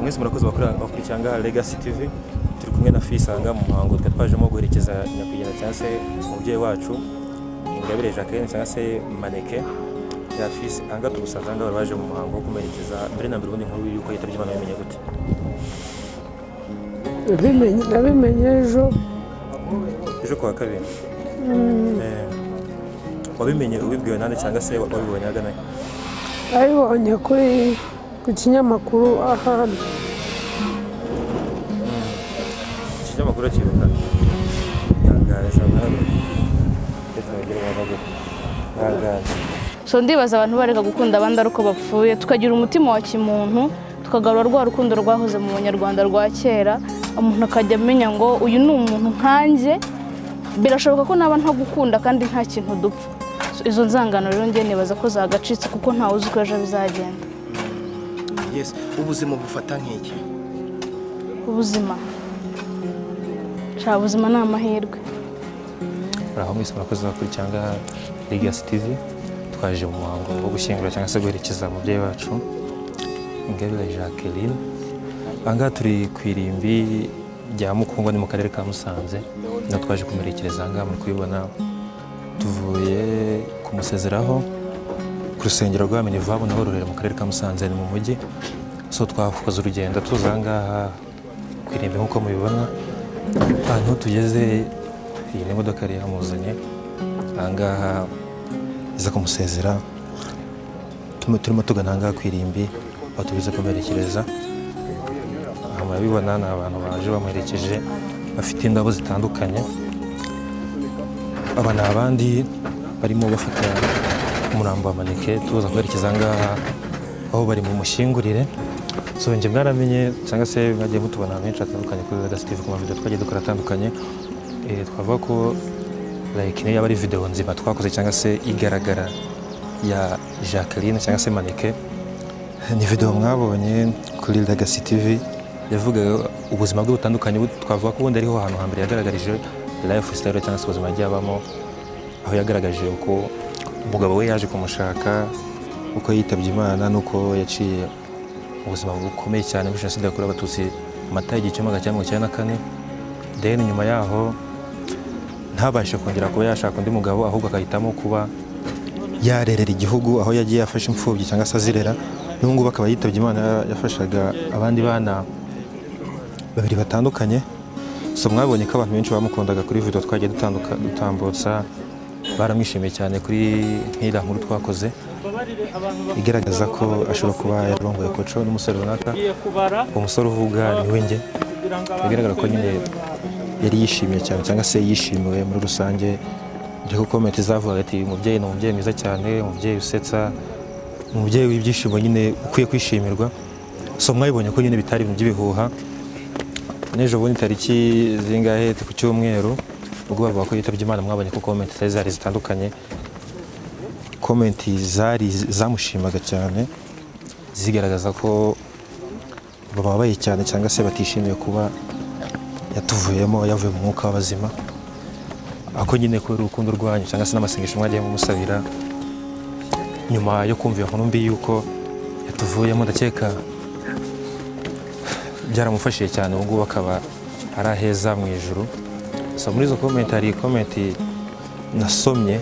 Mwese murakoze bakurikira ngaha Legacy TV. Turi kumwe na Fisanga mu muhango twari twajemo guherekeza nyakwigendera cyangwa se umubyeyi wacu Ingabire Jacqueline cyangwa se Maneke ya Fisi. Aha tugusanze aha ngaha bari baje mu muhango wo kumuherekeza. Mbere na mbere, ubundi nkuru y'uko yitabye Imana bimenye gute? Nabimenye ejo. Ejo kuwa kabiri. Wabimenye ubibwiwe nande cyangwa se wabibonye ahagana he? Nabibonye ku kinyamakuru ahantu. Ikinyamakuru kibuka ihangane sangana ndetse wongere ubabagure ihangane. So ndibaza abantu bareka gukunda abandi ari uko bapfuye, tukagira umutima wa kimuntu, tukagarura rwa rukundo rwahoze mu Banyarwanda rwa kera, umuntu akajya amenya ngo uyu ni umuntu nkanjye, birashoboka ko naba ntagukunda kandi nta kintu dupfa. So, izo nzangano rero njye nibaza ko zagacitse kuko ntawe uzi uko ejo bizagenda. Yes, ubuzima bufata nk'iki? Ubuzima sha, ubuzima ni amahirwe. Muraho mwese, murakoze bakurikira ngaha Legacy TV. Twaje mu muhango wo gushyingura cyangwa se guherekeza umubyeyi wacu Ingabire Jacqueline. Aha ngaha turi ku irimbi rya Mukungwa, ni mu karere ka Musanze, niho twaje kumuherekereza. Aha ngaha muri kubibona tuvuye kumusezeraho ku rusengero rwa Minivabu, naho rurera mu karere ka Musanze, ni mu mujyi. So twakoze urugendo tuza aha ngaha ku irimbi nk'uko mubibona. Ahantu tugeze, iyi ni imodoka yari yamuzanye aha ngaha iza kumusezera. Turimo tugana aha ngaha ku irimbi aho tubize kumuherekereza. Aha murabibona ni abantu baje bamuherekeje bafite indabo zitandukanye. Aba ni abandi barimo bafata umurambo wa Maneke tuza kwerekeza aha ngaha aho bari mu mushyingurire. So njye mwaramenye cyangwa se mwagiye mutubona ahantu henshi hatandukanye kuri Legacy TV ku mavideo twagiye dukora atandukanye. Twavuga ko like niyo yaba ari video nzima twakoze cyangwa se igaragara ya Jacqueline cyangwa se Maneke, ni video mwabonye kuri Legacy TV yavugaga ubuzima bwe butandukanye. Twavuga ko ubundi ariho hantu hambere yagaragarije lifestyle cyangwa se ubuzima yagiye abamo, aho yagaragaje uko umugabo we yaje kumushaka, uko yitabye Imana n'uko yaciye ubuzima bukomeye cyane muri Jenoside yakorewe Abatutsi mu Mata 1994. Then nyuma yaho ntabashe kongera kuba yashaka undi mugabo, ahubwo agahitamo kuba yarerera igihugu, aho yagiye afasha imfubyi cyangwa se azirera. N'ubu ngubu akaba yitabye Imana yafashaga abandi bana babiri batandukanye. So mwabonye ko abantu benshi bamukundaga kuri video twagiye dutambutsa, baramwishimiye cyane kuri nk'iriya nkuru twakoze igaragaza ko ashobora kuba yarongoye koco n'umusore runaka. Uwo musore uvuga ni we njye. Bigaragara ko nyine yari yishimiye cyane cyangwa se yishimiwe muri rusange. Dore ko comment zavugaga ati: "Uyu mubyeyi ni umubyeyi mwiza cyane, umubyeyi usetsa, umubyeyi w'ibyishimo nyine ukwiye kwishimirwa." So mwabibonye ko nyine bitari ibintu by'ibihuha. N'ejo bundi tariki zingahe, ku cyumweru, ubwo bavuga ko yitabye Imana, mwabonye ko comment zari zari zitandukanye, comment zari zamushimaga cyane, zigaragaza ko bababaye cyane cyangwa se batishimiye kuba yatuvuyemo, yavuye mu mwuka w'abazima. Ako nyine kubera urukundo rwanyu cyangwa se n'amasengesho mwagiye mumusabira nyuma yo kumva iyo nkuru mbi y'uko yatuvuyemo, ndakeka byaramufashije cyane. Ubu ngubu akaba ari aheza mu ijuru. So muri izo comment hari comment nasomye,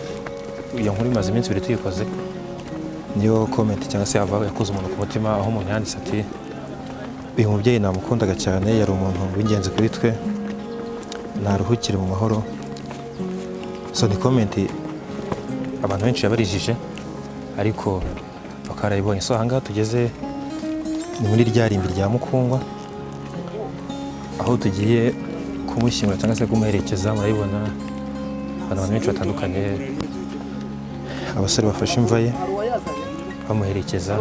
iyo nkuru imaze iminsi 2 tuyikoze, niyo comment cyangwa se yava yakoze umuntu ku mutima, aho umuntu yanditse ati: "Uyu mubyeyi namukundaga cyane, yari umuntu w'ingenzi kuri twe, naruhukire mu mahoro." So ni comment abantu benshi yabarijije ariko bakaba barayibonye. So ahangaha tugeze ni muri rya rimbi rya Mukungwa, aho tugiye kumushyingura cyangwa se kumuherekeza. Murabibona abantu benshi batandukanye, abasore bafashe imva ye bamuherekeza.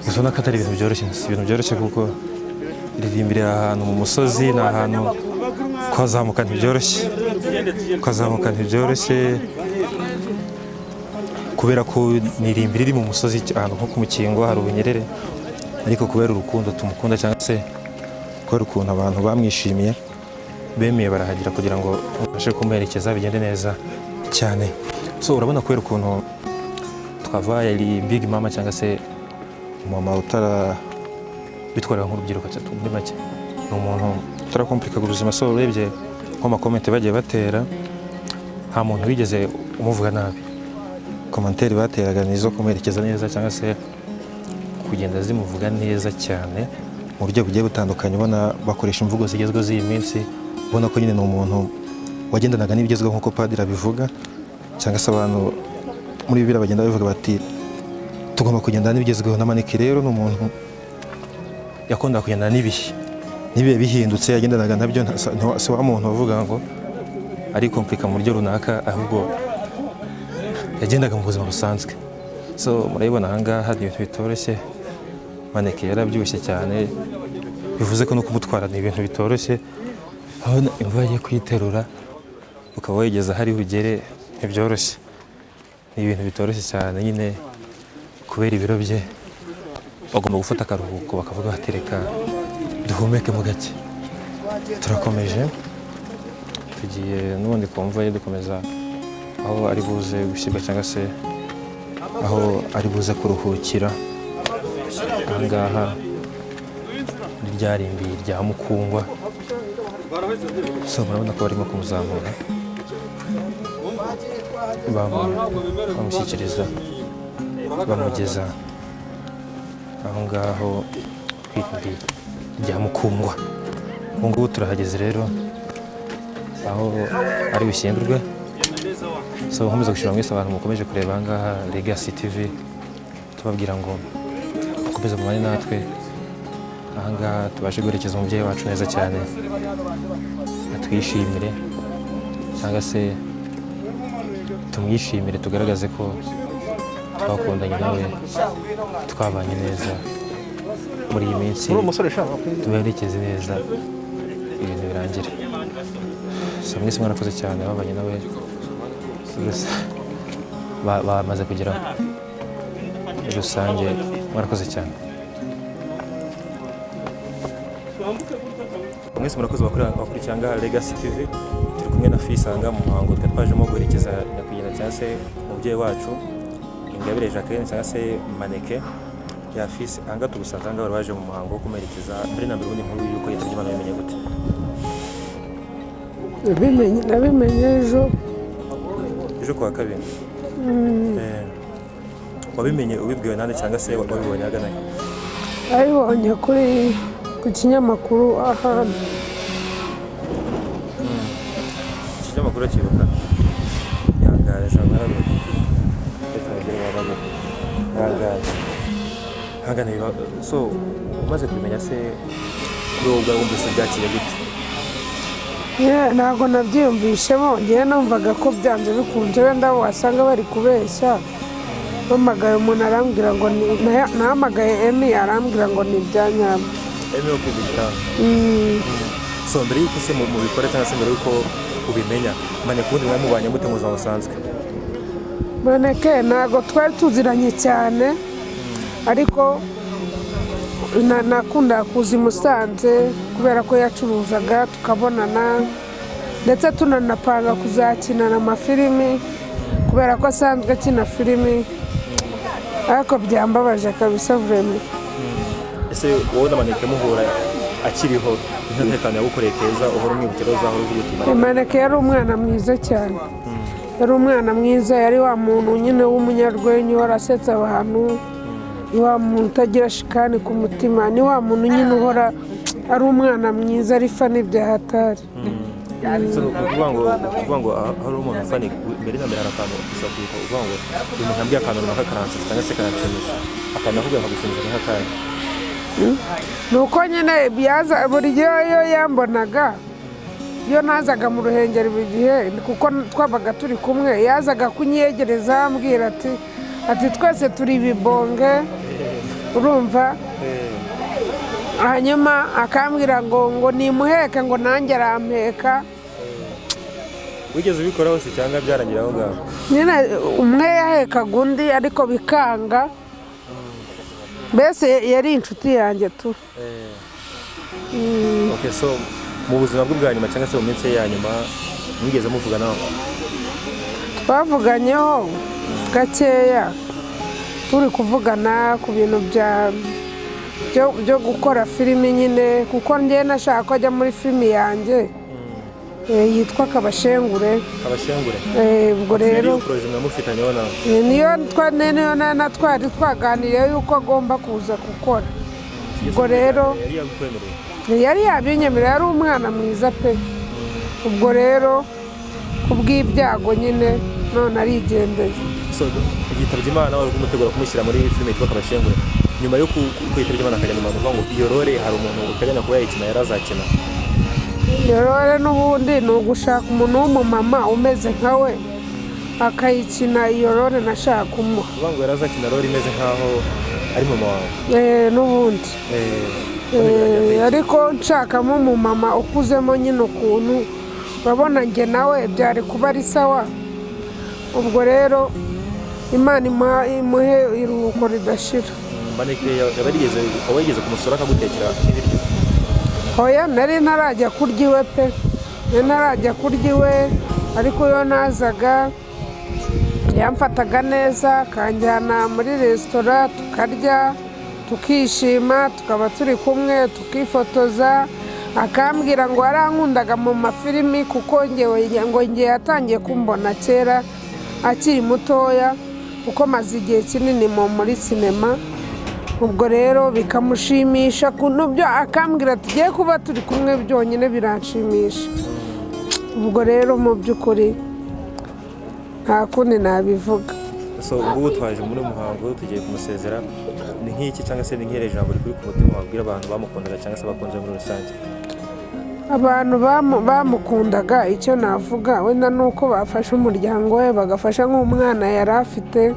Gusa ubona ko atari ibintu byoroshye, si ibintu byoroshye kuko iririmbira ahantu mu musozi, ni ahantu kuhazamuka ntibyoroshye, kuhazamuka ntibyoroshye kubera ko ni irimbi riri mu musozi, ahantu nko ku mukingo hari ubunyerere. Ariko kubera urukundo tumukunda cyangwa se kubera ukuntu abantu bamwishimiye, bemeye barahagera kugira ngo babashe kumuherekeza bigende neza cyane. So urabona kubera ukuntu twava yari big mama cyangwa se umumama utara Witwaraga nk'urubyiruko cyane. Muri make ni umuntu utarakomplikaga ubuzima. So urebye nko ma comments bagiye batera, nta muntu wigeze umuvuga nabi. Commentaire bateraga ni izo kumuherekeza neza cyangwa se kugenda zimuvuga neza cyane mu buryo bugiye butandukanye. Ubona bakoresha imvugo zigezweho z'iyi minsi, ubona ko nyine ni umuntu wagendanaga n'ibigezweho nk'uko padiri abivuga, cyangwa se abantu muri Bibiliya bagenda babivuga bati tugomba kugendana n'ibigezweho. Na Maneke rero ni umuntu yakundaga kugendana n'ibihe, n'ibihe bihindutse yagendanaga nabyo. Si wa muntu wavuga ngo ari komplika mu buryo runaka, ahubwo yagendaga mu buzima busanzwe. So murabibona ahangaha ni ibintu bitoroshye. Maneke yarabyibushye cyane, bivuze ko no kumutwara ni ibintu bitoroshye. Urabona imvura agiye kuyiterura ukaba wayigeza ahari bugere, ntibyoroshye, ni ibintu bitoroshye cyane nyine kubera ibiro bye. Bagomba gufata akaruhuko, bakavuga bati reka duhumeke mu gake. Turakomeje, tugiye n'ubundi ku mva ye, dukomeza aho ari buze gushyirwa cyangwa se aho ari buze kuruhukira. Ahangaha ni rya rimbi rya Mukungwa. So murabona ko barimo kumuzamura, bamushyikiriza, bamugeza aho ngaho ku irimbi rya Mukungwa. Ubu ngubu turahageze rero aho ari bushyingurwe. So nkomeza gushima mwese abantu mukomeje kureba aha ngaha Legacy TV, tubabwira ngo mukomeze mubane natwe aha ngaha, tubashe guherekeza umubyeyi wacu neza cyane, atwishimire cyangwa se tumwishimire, tugaragaze ko twakundanye nawe, twabanye neza muri iyi minsi, tuberekeze neza, ibintu birangire. So mwese mwarakoze cyane babanye nawe. Bamaze kugeraho. Muri rusange mwarakoze cyane mwese, murakoze bakurikiye ahangaha Legacy TV. Turi kumwe na Fisanga mu muhango twari twajemo guherekeza nyakwigendera cyangwa se umubyeyi wacu Ingabire Jacqueline cyangwa se Maneke ya Fisi. Ahangaha tugusanze ahangaha bari baje mu muhango wo kumuherekeza. Mbere na mbere, ubundi nkuru y'uko yitabye Imana bimenye gute? Nabimenye ejo. Ejo kuwa kabiri. Wabimenye ubibwiwe nande cyangwa se wabibonye ahagana he? Nabibonye ku kinyamakuru ahantu. Ikinyamakuru cyibuka ihangane sanga narabonye ndetse abagore babaga ihangane ihangane so umaze kubimenya se, kuri wowe ubwawe wumvise byakiriye gute? Yeah, ntabwo nabyiyumvishemo. Ngewe numvaga ko byanze bikunze wenda wasanga bari kubeshya. Mpamagaye umuntu arambwira ngo nahamagaye Emi, arambwira ngo ni ibya nyabyo. Emi wo kwiga igitanda. So mbere y'uko se mubikora cyangwa se mbere y'uko ubimenya, manya kubundi mwamubanye mute mu buzima busanzwe? Maneke ntabwo twari tuziranye cyane, ariko nakundaga kuza i Musanze kubera ko yacuruzaga, tukabonana, ndetse tunanapanga kuzakinana amafilimi kubera ko asanzwe akina filimi. Ariko byambabaje kabisa, vraiment. Ese wowe na Maneke muhura akiriho, nk'akantu yagukoreye keza uhora umwibukira, uzahora uvuga uti Maneke? Maneke yari umwana mwiza cyane, yari umwana mwiza, yari wa muntu nyine w'umunyarwenya uhora asetsa abantu, ni wa muntu utagira shikani ku mutima, ni wa muntu nyine uhora ari umwana mwiza, ari funny bya hatari. So, ni ukuvuga ngo aho hari umuntu funny, mbere na mbere hari akantu ushobora kwibuka uvuga ngo uyu muntu yambwiye akantu runaka karansetsa cyangwa se karanshimisha, akantu nakubwiye kakagushimisha nk'akanya? Ni uko nyine yaza buri gihe, iyo yambonaga, iyo nazaga mu Ruhengeri buri gihe kuko twabaga turi kumwe, yazaga kunyegereza ambwira ati twese turi ibibonge, urumva? Hanyuma akambwira ngo nimuheke, ngo nanjye arampeka. Wigeze ubikora hose cyangwa byarangira aho ngaho? Nyine umwe yahekaga undi ariko bikanga. Mbese yari inshuti yanjye tu. Okay, so mu buzima bwe bwa nyuma cyangwa se mu minsi ye ya nyuma mwigeze muvuganaho? Twavuganyeho gakeya, turi kuvugana ku bintu bya Byo gukora filimi nyine, kuko njye nashaka ko ajya muri filimi yanjye yitwa Kabashengure. Abashengure. Ubwo rero Niyo projet mwamufitanyeho nawe? Niyo niyo na twari twaganiriye yuko agomba kuza gukora. Ubwo rero Yari yagukwemereye? Yari yabinyemereye, yari umwana mwiza pe. Ubwo rero kubw'ibyago nyine none arigendeye. So yitabye Imana wari kumutegura kumushyira muri filime yitwa Kabashengure. Nyuma yo kwitabye Imana akajya mu mpanuka, ngo iyo role hari umuntu uteganya kuba yayikina, yari azakina? Iyo role n'ubundi ni ugushaka umuntu w'umumama umeze nka we akayikina, iyo role nashaka kumuha. Uvuga ngo yari azakina role imeze nkaho ari mama wawe? N'ubundi. Ariko nshakamo umumama ukuzemo nyine ukuntu, urabona njye nawe byari kuba ari sawa. Ubwo rero Imana imuhe iruhuko ridashira. Maneke yaba yarigeze, waba yigeze kumusura akagutekera ibiryo? Hoya, nari ntarajya kurya iwe pe, nari ntarajya kurya iwe, ariko iyo nazaga yamfataga neza, akanjyana muri resitora tukarya, tukishima, tukaba turi kumwe, tukifotoza, akambwira ngo yarankundaga mu mafilimi, kuko ngewe ngo ngewe yatangiye kumbona kera akiri mutoya, kuko maze igihe kinini muri sinema. Ubwo rero bikamushimisha kuntu byo akambwira tugiye kuba turi kumwe byonyine biranshimisha. Ubwo rero mu by'ukuri nta kundi nabivuga. So ubwo twaje muri uyu muhango, tugiye kumusezera, ni nk'iki cyangwa se ni nk'iri jambo rikuri ku mutima wabwira abantu bamukundaga cyangwa se abakunze muri rusange? Abantu bamukundaga, icyo navuga wenda ni uko bafashe umuryango we, bagafasha nk'umwana yari afite.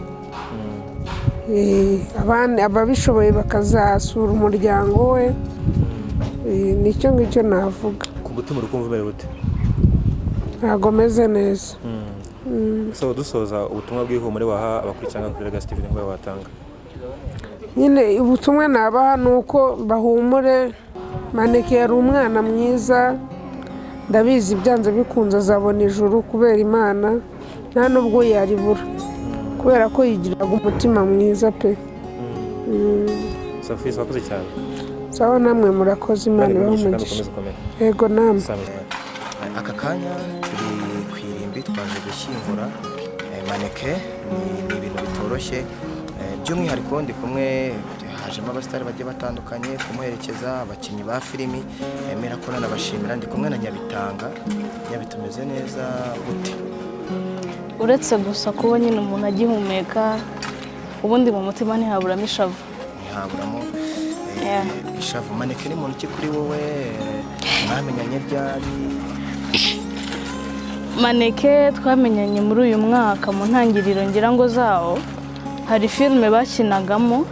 Abandi ababishoboye bakazasura umuryango we. Nicyo ngicyo navuga. Ku mutima uri kumva umerewe ute? Ntabwo meze neza. So dusoza, ubutumwa bw'ihumure waha abakurikirana kuri Legacy TV nibwo watanga? Nyine ubutumwa nabaha ni uko bahumure. Maneke yari umwana mwiza, ndabizi byanze bikunze azabona ijuru kubera Imana, nta nubwo yaribura kubera ko yigiraga umutima mwiza pe. Sophie, wakoze cyane. Sawa, namwe murakoze, Imana Imana ibahe iguhe umugisha kandi umugisha. ukomeze ukomere. Yego, namwe. Sami. Aka kanya turi ku irimbi, twaje gushyingura Maneke. Ni ibintu bitoroshye. By'umwihariko ndi kumwe, hajemo abasitari bagiye batandukanye kumuherekeza, abakinnyi ba filimi, emera ko nanabashimira. Ndi kumwe na Nyabitanga. Nyabitumeze neza gute? Uretse gusa kuba nyine umuntu agihumeka, ubundi mu mutima ntihaburamo ishavu. Ntihaburamo Yeah. ishavu. Maneke ni muntu ki kuri wowe? Mwamenyanye ryari? Maneke twamenyanye muri uyu mwaka mu ntangiriro ngira ngo zawo. Hari filime bakinagamo,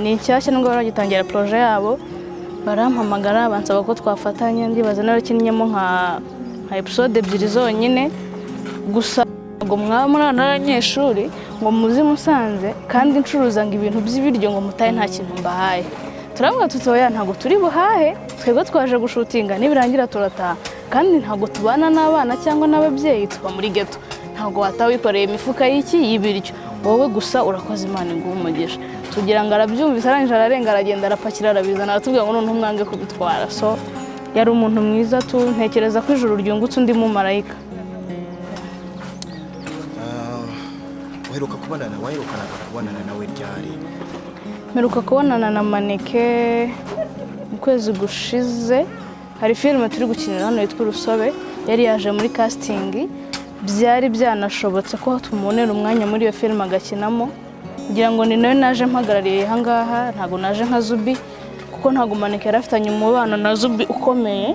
ni nshyashya nubwo bari bagitangira projet yabo, barampamagara bansaba ko twafatanya. Ndibaza narakinnyemo nka episode ebyiri zonyine gusa. Ngo mwaba muri abanyeshuri ngo muzi Musanze kandi ncuruza ngo ibintu by'ibiryo, ngo mutahe nta kintu mbahaye. Turavuga tuti: "Oya, ntabwo turi buhahe, twebwe twaje gushutinga, nibirangira turataha, kandi ntabwo tubana n'abana cyangwa n'ababyeyi, tuba muri ghetto, ntabwo wataha wikoreye imifuka y'iki y'ibiryo wowe gusa." "Urakoze, Imana iguhe umugisha." Tugira ngo arabyumvise, arangije ararenga, aragenda, arapakira, arabizana, aratubwira ngo noneho mwange kubitwara. So yari umuntu mwiza tu, ntekereza ko ijuru ryungutse undi mumarayika. Ah, uheruka kubonana, waherukanaga kubonana nawe ryari? Mperuka kubonana na Maneke mu kwezi gushize. Hari filime turi gukinira hano yitwa Urusobe, yari yaje muri casting. Byari byanashobotse ko tumubonera umwanya muri iyo filime agakinamo. Ngira ngo ni nayo naje mpagarariye aha ngaha, ntabwo naje nka Zubi, kuko ntabwo Maneke yari afitanye umubano na Zubi ukomeye,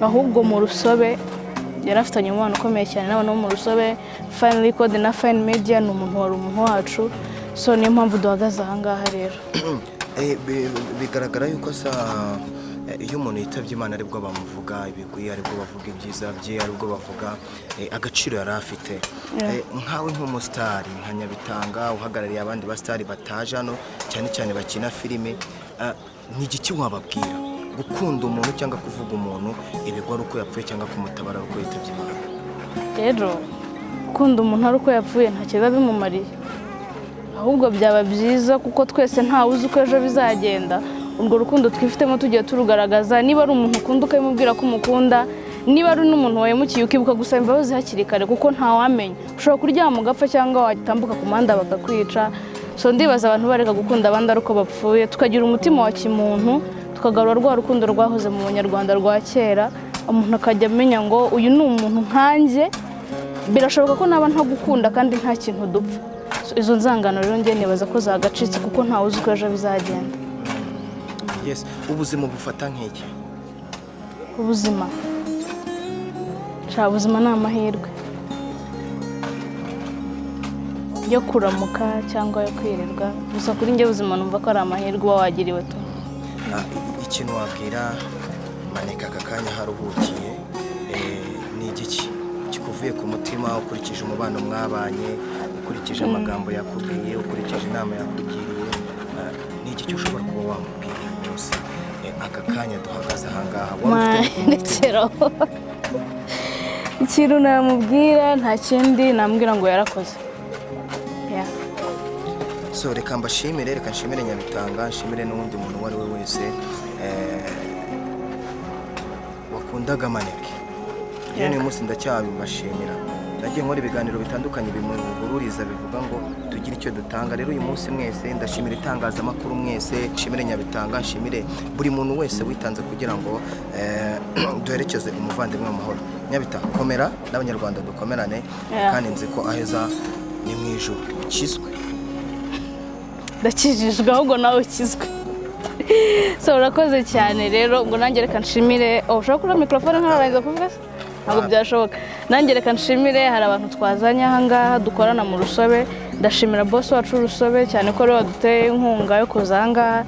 ahubwo mu Rusobe yari afitanye umubano ukomeye cyane n'abantu bo mu Rusobe, Fine Record na Fine Media. Ni umuntu wari umuntu wacu, so niyo mpamvu duhagaze aha ngaha rero. Bigaragara yuko sa iyo umuntu yitabye Imana aribwo bamuvuga ibigwi, aribwo bavuga ibyiza bye, aribwo bavuga agaciro yari afite. Nkawe nk'umusitari nka Nyabitanga uhagarariye abandi basitari bataje hano, cyane cyane bakina filime, ni igiki wababwira gukunda umuntu cyangwa kuvuga umuntu ibigwi ari uko yapfuye, cyangwa kumutabara ari uko yitabye Imana? Rero gukunda umuntu ari uko yapfuye ntacyo biba bimumariye, ahubwo byaba byiza, kuko twese ntawe uzi uko ejo bizagenda. Urwo rukundo twifitemo tugiye turugaragaza. Niba ari umuntu ukunda, ukabimubwira ko umukunda. Niba ari n'umuntu wahemukiye, ukibuka gusaba imbabazi hakiri kare, kuko ntawamenya, ushobora kuryama ugapfa cyangwa watambuka ku muhanda bakakwica. So ndibaza abantu bareka gukunda abandi ari uko bapfuye, tukagira umutima wa kimuntu, tukagarura rwa rukundo rwahoze mu Banyarwanda rwa kera, umuntu akajya amenya ngo uyu ni umuntu nkanjye, birashoboka ko naba ntagukunda kandi nta kintu dupfa. So, izo nzangano rero njye nibaza ko zagacitse, kuko ntawe uzi uko ejo bizagenda. Yes, ubuzima bufata nk'iki? Ubuzima sha, ubuzima ni amahirwe yo kuramuka cyangwa yo kwirirwa. Gusa kuri njye ubuzima numva ko ari amahirwe uba wagiriwe tu. Ikintu wabwira Maneke aka kanya haruhukiye, ni igiki kikuvuye ku mutima, ukurikije umubano mwabanye, ukurikije amagambo yakubwiye, ukurikije inama yakugiriye, ni igiki ushobora kuba wamubwira uyu munsi, aka kanya duhagaze ahangaha wari ufite? Ndekeraho. Ikintu namubwira, nta kindi namubwira ngo yarakoze. Yeah. So reka mbashimire, reka nshimire Nyabitanga, nshimire n'uwundi muntu uwo ari we wese wakundaga Maneke. Yewe, n'uyu munsi ndacyabibashimira. Nagiye nkora ibiganiro bitandukanye bimuhururiza, bivuga ngo tugire icyo dutanga. Rero uyu munsi mwese ndashimira, itangazamakuru mwese, nshimire Nyabitanga, nshimire buri muntu wese witanze kugira ngo duherekeze umuvandimwe mu mahoro. Nyabita, komera, n'Abanyarwanda dukomerane. Kandi nzi ko aheza ni mu ijuru, ukizwe. Ndakijijwe, ahubwo nawe ukizwe. So urakoze cyane rero. Ubwo nanjye reka nshimire. Oh, ushobora kuri mikorofone ntararangiza kuvuga se? Ntabwo byashoboka. Nanjye reka nshimire, hari abantu twazanye aha ngaha dukorana mu Rusobe. Ndashimira boss wacu w'Urusobe cyane ko ariwe waduteye inkunga yo kuza aha ngaha.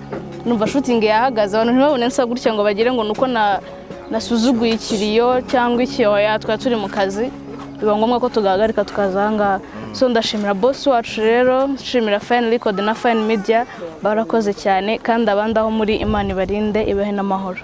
Numva shooting yahagaze, abantu ntibabone nsa gutya ngo bagire ngo nuko na nasuzuguye ikiriyo cyangwa ikiyoya. Twari turi mu kazi, biba ngombwa ko tugahagarika tukaza aha ngaha. So ndashimira boss wacu rero, nshimira Fine Record na Fine Media, barakoze cyane. Kandi abandi aho muri, Imana ibarinde, ibahe n'amahoro.